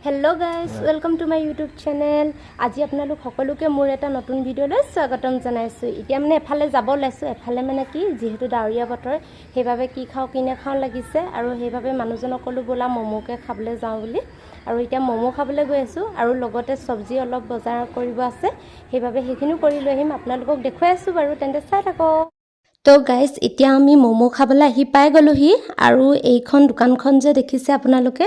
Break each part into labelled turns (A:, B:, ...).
A: Hello guys, welcome to my YouTube channel. আজি আপোনালোক সকলোকে মোৰ এটা নতুন ভিডিঅ'লৈ স্বাগতম জনাইছোঁ। এতিয়া মানে এফালে যাব ওলাইছোঁ। এফালে মানে কি, যিহেতু ডাৱৰীয়া বতৰ, সেইবাবে কি খাওঁ কি নাখাওঁ লাগিছে আৰু সেইবাবে মানুহজনক ক'লোঁ, ব'লা ম'ম'কে খাবলৈ যাওঁ বুলি। আৰু এতিয়া ম'ম' খাবলৈ গৈ আছোঁ আৰু লগতে চব্জি অলপ বজাৰ কৰিব আছে, সেইবাবে সেইখিনিও কৰি লৈ আহিম। আপোনালোকক দেখুৱাই আছোঁ বাৰু, তেন্তে চাই থাকক। তো গাইজ, এতিয়া আমি ম'ম' খাবলৈ আহি পাই গ'লোহি। আৰু এইখন দোকানখন যে দেখিছে আপোনালোকে,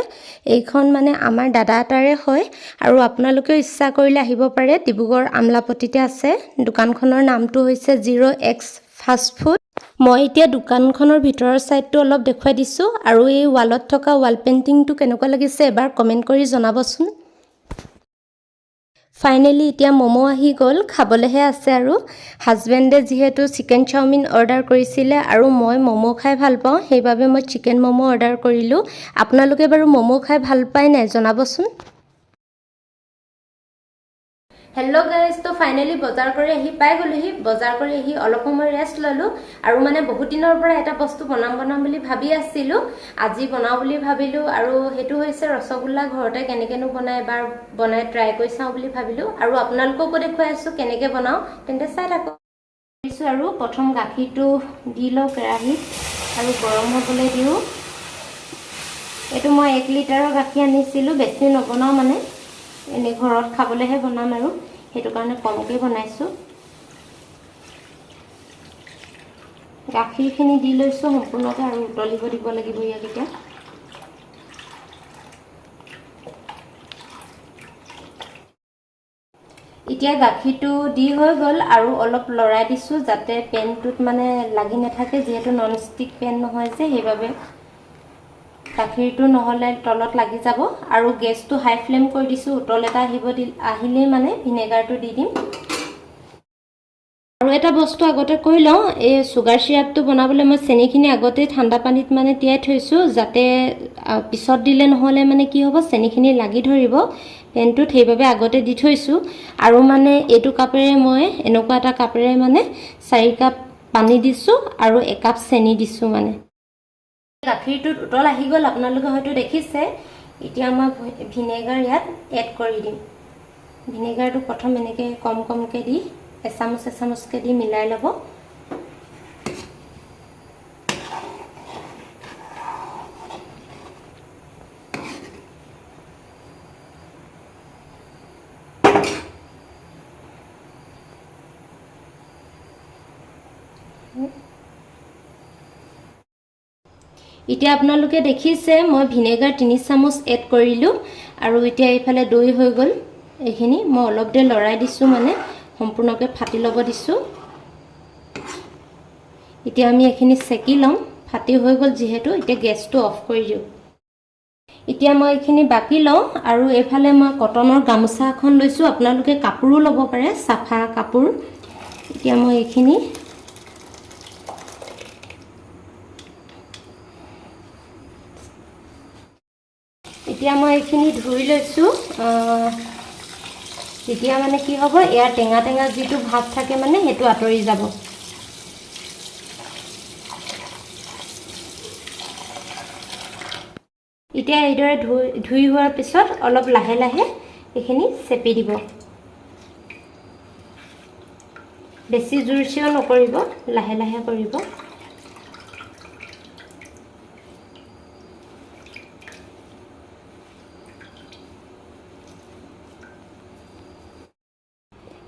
A: এইখন মানে আমাৰ দাদা এটাৰে হয় আৰু আপোনালোকেও ইচ্ছা কৰিলে আহিব পাৰে। ডিব্ৰুগড় আমলাপট্টিতে আছে। দোকানখনৰ নামটো হৈছে জিৰ' এক্স ফাষ্ট ফুড। মই এতিয়া দোকানখনৰ ভিতৰৰ ছাইডটো অলপ দেখুৱাই দিছোঁ। আৰু এই ৱালত থকা ৱাল পেইণ্টিংটো কেনেকুৱা লাগিছে, এবাৰ কমেণ্ট কৰি জনাবচোন। ফাইনেলি এতিয়া ম'ম' আহি গ'ল, খাবলৈহে আছে। আৰু হাজবেণ্ডে যিহেতু চিকেন চাওমিন অৰ্ডাৰ কৰিছিলে আৰু মই ম'ম' খাই ভাল পাওঁ, সেইবাবে মই চিকেন ম'ম' অৰ্ডাৰ কৰিলোঁ। আপোনালোকে বাৰু ম'ম' খাই ভাল পায় নাই, জনাবচোন। হেল্ল' গাইজ, তো ফাইনেলি বজাৰ কৰি আহি পাই গ'লোহি। বজাৰ কৰি আহি অলপ সময় ৰেষ্ট ল'লোঁ। আৰু মানে বহুত দিনৰ পৰা এটা বস্তু বনাম বনাম বুলি ভাবি আছিলোঁ, আজি বনাওঁ বুলি ভাবিলোঁ। আৰু সেইটো হৈছে ৰসগোল্লা। ঘৰতে কেনেকৈনো বনাই, এবাৰ বনাই ট্ৰাই কৰি চাওঁ বুলি ভাবিলোঁ। আৰু আপোনালোককো দেখুৱাই আছোঁ কেনেকৈ বনাওঁ, তেন্তে চাই থাকক। দিছোঁ আৰু প্ৰথম গাখীৰটো দি লওঁ কেৰাহীত আৰু গৰম হ'বলৈ দিওঁ। এইটো মই 1 লিটাৰৰ গাখীৰ আনিছিলোঁ, বেছি নবনাওঁ, মানে এনেই ঘৰত খাবলৈহে বনাম আৰু সেইটো কাৰণে কমকৈ বনাইছোঁ। গাখীৰখিনি দি লৈছোঁ সম্পূৰ্ণকৈ আৰু উতলিব দিব লাগিব ইয়াক। এতিয়া গাখীৰটো দি হৈ গ'ল আৰু অলপ লৰাই দিছোঁ, যাতে পেনটোত মানে লাগি নাথাকে। যিহেতু নন ষ্টিক পেন নহয় যে, সেইবাবে গাখীৰটো নহ'লে তলত লাগি যাব। আৰু গেছটো হাই ফ্লেম কৰি দিছোঁ। উতল এটা আহিব দি আহিলেই মানে ভিনেগাৰটো দি দিম। আৰু এটা বস্তু আগতে কৈ লওঁ, এই চুগাৰ চিৰাপটো বনাবলৈ মই চেনিখিনি আগতে ঠাণ্ডা পানীত মানে তিয়াই থৈছোঁ, যাতে পিছত দিলে নহ'লে মানে কি হ'ব, চেনিখিনি লাগি ধৰিব পেনটোত, সেইবাবে আগতে দি থৈছোঁ। আৰু মানে এইটো কাপেৰে মই, এনেকুৱা এটা কাপেৰে মানে 4 কাপ পানী দিছোঁ আৰু একাপ চেনি দিছোঁ। মানে গাখীৰটোত উতল আহি গ'ল, আপোনালোকে হয়তো দেখিছে। এতিয়া মই ভিনেগাৰ ইয়াত এড কৰি দিম। ভিনেগাৰটো প্ৰথম এনেকৈ কম কমকৈ দি, এচামুচ এচামুচকৈ দি মিলাই ল'ব। এতিয়া আপোনালোকে দেখিছে, মই ভিনেগাৰ 3 চামুচ এড কৰিলোঁ। আৰু এতিয়া এইফালে দৈ হৈ গ'ল। এইখিনি মই অলপ দেৰি লৰাই দিছোঁ, মানে সম্পূৰ্ণকৈ ফাটি ল'ব দিছোঁ। এতিয়া আমি এইখিনি চেকি ল'ম। ফাটি হৈ গ'ল যিহেতু, এতিয়া গেছটো অফ কৰি দিওঁ। এতিয়া মই এইখিনি বাকি লওঁ। আৰু এইফালে মই কটনৰ গামোচা এখন লৈছোঁ, আপোনালোকে কাপোৰো ল'ব পাৰে, চাফা কাপোৰ। এতিয়া মই এইখিনি ধুই লৈছোঁ। তেতিয়া মানে কি হ'ব, ইয়াৰ টেঙা টেঙা যিটো ভাৱ থাকে, মানে সেইটো আঁতৰি যাব। এতিয়া এইদৰে ধুই ধুই হোৱাৰ পিছত অলপ লাহে লাহে এইখিনি চেপি দিব। বেছি জোৰ চিঞৰ নকৰিব, লাহে লাহে কৰিব।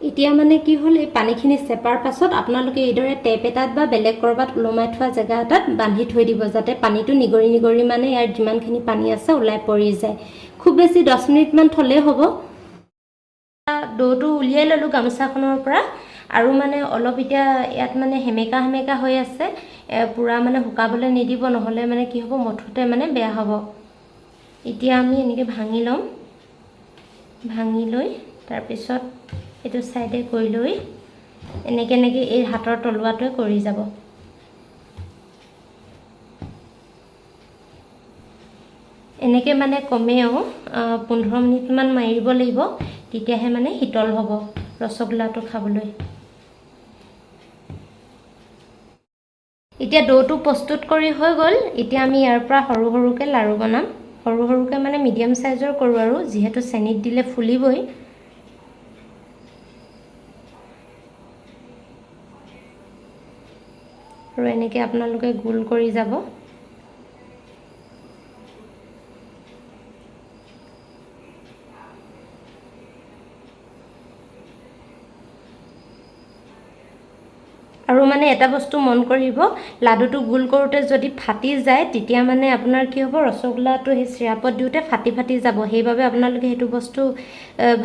A: এতিয়া মানে কি হ'ল, এই পানীখিনি চেপাৰ পাছত আপোনালোকে এইদৰে টেপ এটাত বা বেলেগ ক'ৰবাত ওলমাই থোৱা জেগা এটাত বান্ধি থৈ দিব, যাতে পানীটো নিগৰি নিগৰি মানে ইয়াৰ যিমানখিনি পানী আছে ওলাই পৰি যায়। খুব বেছি 10 মিনিটমান থ'লেই হ'ব। দৈটো উলিয়াই ল'লোঁ গামোচাখনৰ পৰা। আৰু মানে অলপ এতিয়া ইয়াত মানে সেমেকা সেমেকা হৈ আছে, পূৰা মানে শুকাবলৈ নিদিব, নহ'লে মানে কি হ'ব, মথোতে মানে বেয়া হ'ব। এতিয়া আমি এনেকৈ ভাঙি ল'ম। ভাঙি লৈ তাৰপিছত এইটো ছাইডে কৰি লৈ এনেকৈ এনেকৈ এই হাতৰ তলুৱাটোৱে কৰি যাব। এনেকৈ মানে কমেও 15 মিনিটমান মাৰিব লাগিব, তেতিয়াহে মানে শীতল হ'ব ৰসগোল্লাটো খাবলৈ। এতিয়া দৈটো প্ৰস্তুত কৰি হৈ গ'ল। এতিয়া আমি ইয়াৰ পৰা সৰু সৰুকৈ লাড়ু বনাম। সৰু সৰুকৈ মানে মিডিয়াম চাইজৰ কৰোঁ আৰু, যিহেতু চেনিত দিলে ফুলিবই। আৰু এনেকৈ আপোনালোকে গোল কৰি যাব। আৰু মানে এটা বস্তু মন কৰিব, লাডুটো গোল কৰোঁতে যদি ফাটি যায় তেতিয়া মানে আপোনাৰ কি হ'ব, ৰসগোল্লাটো সেই চিৰাপত দিওঁতে ফাটি ফাটি যাব। সেইবাবে আপোনালোকে সেইটো বস্তু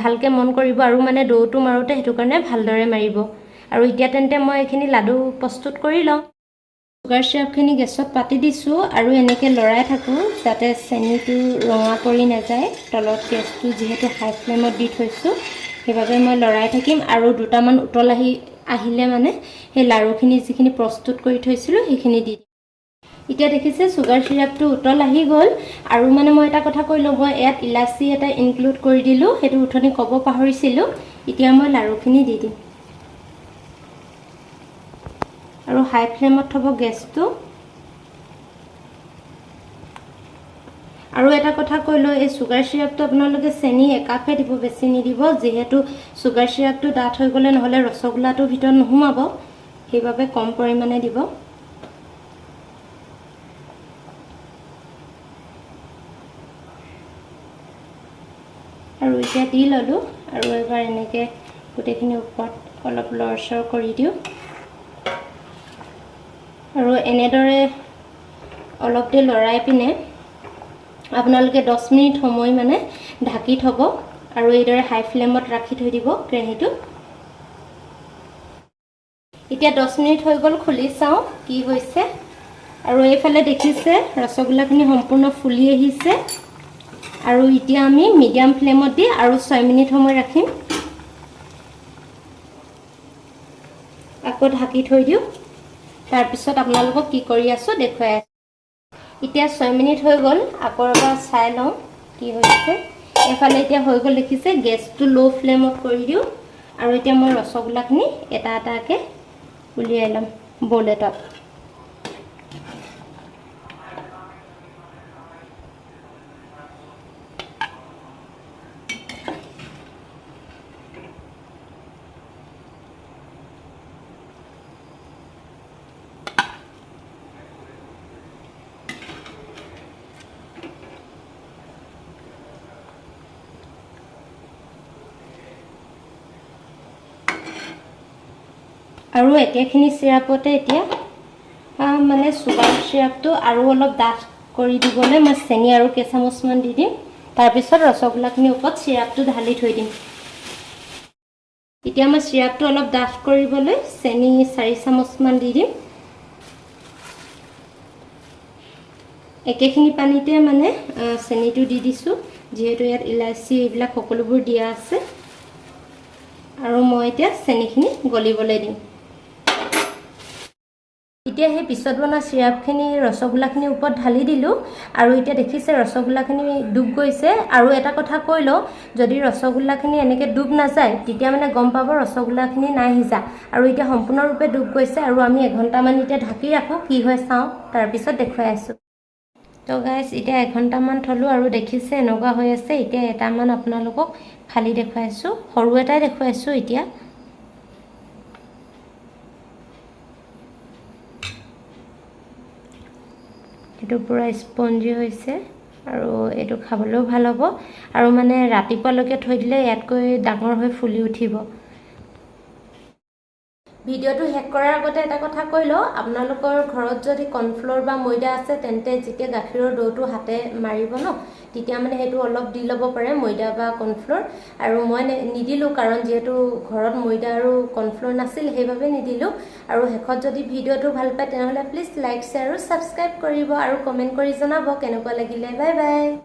A: ভালকৈ মন কৰিব আৰু মানে দৌটো মাৰোঁতে সেইটো কাৰণে ভালদৰে মাৰিব। আৰু এতিয়া তেন্তে মই এইখিনি লাডু প্ৰস্তুত কৰি লওঁ। চুগাৰ চিৰাপখিনি গেছত পাতি দিছোঁ আৰু এনেকৈ লৰাই থাকোঁ যাতে চেনিটো ৰঙা পৰি নাযায়। তলত গেছটো যিহেতু হাই ফ্লেমত দি থৈছোঁ, সেইবাবে মই লৰাই থাকিম। আৰু দুটামান উতল আহিলে মানে সেই লাড়ুখিনি যিখিনি প্ৰস্তুত কৰি থৈছিলোঁ সেইখিনি দি দিম। এতিয়া দেখিছে চুগাৰ চিৰাপটো উতল আহি গ'ল। আৰু মানে মই এটা কথা কৈ লওঁ, মই ইয়াত ইলাচি এটা ইনক্লুড কৰি দিলোঁ, সেইটো উঠনি ক'ব পাহৰিছিলোঁ। এতিয়া মই লাড়ুখিনি দি দিম আৰু হাই ফ্লেমত থ'ব গেছটো। আৰু এটা কথা কৈ লওঁ, এই চুগাৰ চিৰাপটো আপোনালোকে চেনি একাপহে দিব, বেছি নিদিব, যিহেতু চুগাৰ চিৰাপটো ডাঠ হৈ গ'লে নহ'লে ৰসগোল্লাটোৰ ভিতৰত নোসোমাব, সেইবাবে কম পৰিমাণে দিব। আৰু এতিয়া দি ল'লোঁ আৰু এবাৰ এনেকৈ গোটেইখিনি ওপৰত অলপ লৰচৰ কৰি দিওঁ। আৰু এনেদৰে অলপ দেৰি লৰাই পিনে আপোনালোকে 10 মিনিট সময় মানে ঢাকি থ'ব আৰু এইদৰে হাই ফ্লেমত ৰাখি থৈ দিব কেৰাহীটো। এতিয়া 10 মিনিট হৈ গ'ল, খুলি চাওঁ কি হৈছে। আৰু এইফালে দেখিছে ৰসগোল্লাখিনি সম্পূৰ্ণ ফুলি আহিছে। আৰু এতিয়া আমি মিডিয়াম ফ্লেমত দি আৰু 6 মিনিট সময় ৰাখিম। আকৌ ঢাকি থৈ দিওঁ। তাৰপিছত আপোনালোকক কি কৰি আছোঁ দেখুৱাই আছোঁ। এতিয়া 6 মিনিট হৈ গ'ল, আকৌ এবাৰ চাই লওঁ কি হৈছে। এইফালে এতিয়া হৈ গ'ল, দেখিছে। গেছটো ল' ফ্লেমত কৰি দিওঁ আৰু এতিয়া মই ৰসগোল্লাখিনি এটা এটাকৈ উলিয়াই ল'ম ব'ল এটাত। আৰু একেখিনি চিৰাপতে এতিয়া মানে চুগাৰ চিৰাপটো আৰু অলপ ডাঠ কৰি দিবলৈ মই চেনি আৰু কেইচামুচমান দি দিম। তাৰপিছত ৰসগোল্লাখিনিৰ ওপৰত চিৰাপটো ঢালি থৈ দিম। এতিয়া মই চিৰাপটো অলপ ডাঠ কৰিবলৈ চেনি 4 চামুচমান দি দিম। একেখিনি পানীতে মানে চেনিটো দি দিছোঁ, যিহেতু ইয়াত ইলাচি এইবিলাক সকলোবোৰ দিয়া আছে। আৰু মই এতিয়া চেনিখিনি গলিবলৈ দিম। এতিয়া সেই পিছত বনোৱা চিৰাপখিনি ৰসগোল্লাখিনিৰ ওপৰত ঢালি দিলোঁ আৰু এতিয়া দেখিছে ৰসগোল্লাখিনি ডুব গৈছে। আৰু এটা কথা কৈ লওঁ, যদি ৰসগোল্লাখিনি এনেকৈ ডুব নাযায় তেতিয়া মানে গম পাব ৰসগোল্লাখিনি নাই সিজা। আৰু এতিয়া সম্পূৰ্ণৰূপে ডুব গৈছে আৰু আমি এঘণ্টামান এতিয়া ঢাকি ৰাখোঁ, কি হয় চাওঁ, তাৰপিছত দেখুৱাই আছোঁ। তো গাইজ, এতিয়া এঘণ্টামান থ'লোঁ আৰু দেখিছে এনেকুৱা হৈ আছে। এতিয়া এটামান আপোনালোকক ফালি দেখুৱাইছোঁ, সৰু এটাই দেখুৱাইছোঁ এতিয়া। এইটো পূৰা স্পঞ্জি হৈছে আৰু এইটো খাবলৈও ভাল হ'ব। আৰু মানে ৰাতিপুৱালৈকে থৈ দিলে ইয়াতকৈ ডাঙৰ হৈ ফুলি উঠিব। ভিডিঅ'টো শেষ কৰাৰ আগতে এটা কথা কৈ লওঁ, আপোনালোকৰ ঘৰত যদি কৰ্ণফ্ল'ৰ বা ময়দা আছে তেন্তে যেতিয়া গাখীৰৰ দৈটো হাতে মাৰিব ন, তেতিয়া মানে সেইটো অলপ দি ল'ব পাৰে ময়দা বা কৰ্ণফ্ল'ৰ। আৰু মই নিদিলোঁ, কাৰণ যিহেতু ঘৰত ময়দা আৰু কৰ্ণফ্ল'ৰ নাছিল সেইবাবে নিদিলোঁ। আৰু শেষত যদি ভিডিঅ'টো ভাল পায় তেনেহ'লে প্লিজ লাইক, শ্বেয়াৰ আৰু ছাবস্ক্ৰাইব কৰিব আৰু কমেণ্ট কৰি জনাব কেনেকুৱা লাগিলে। Bye bye.